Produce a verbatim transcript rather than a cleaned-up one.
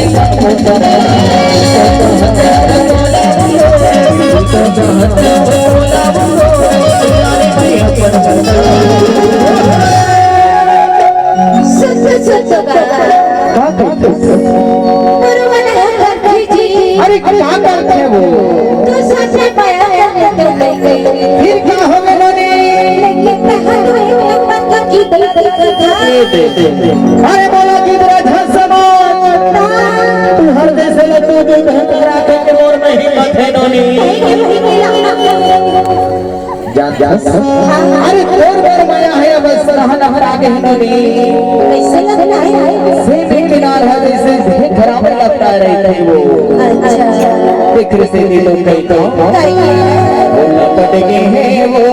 सुन, सुन, सुन, सुन, का? का कहत हस? मोर मन ह करथे जी। अरे, का करथे वो? तू सच में पाया कर लेते हैं। फिर का होगे नोनी? लेकिन कहा तो है कि पक्का की गलती का था। अरे, बोला कि तेरा धन समाज। हाँ। तू हर जैसे ल तू भी धन करा के मोर में हिम्मत हे नोनी। कहीं के वही मिला। जान, जान। अरे तोर बर मया हे, अब सरहा लहरा गे नोनी। कैसे लगता है? से भी किनार है, जैसे भेखरा में लगता रहे थे वो। अच्छा। एक से भी लोग कही तो। वो लपट गए हैं वो।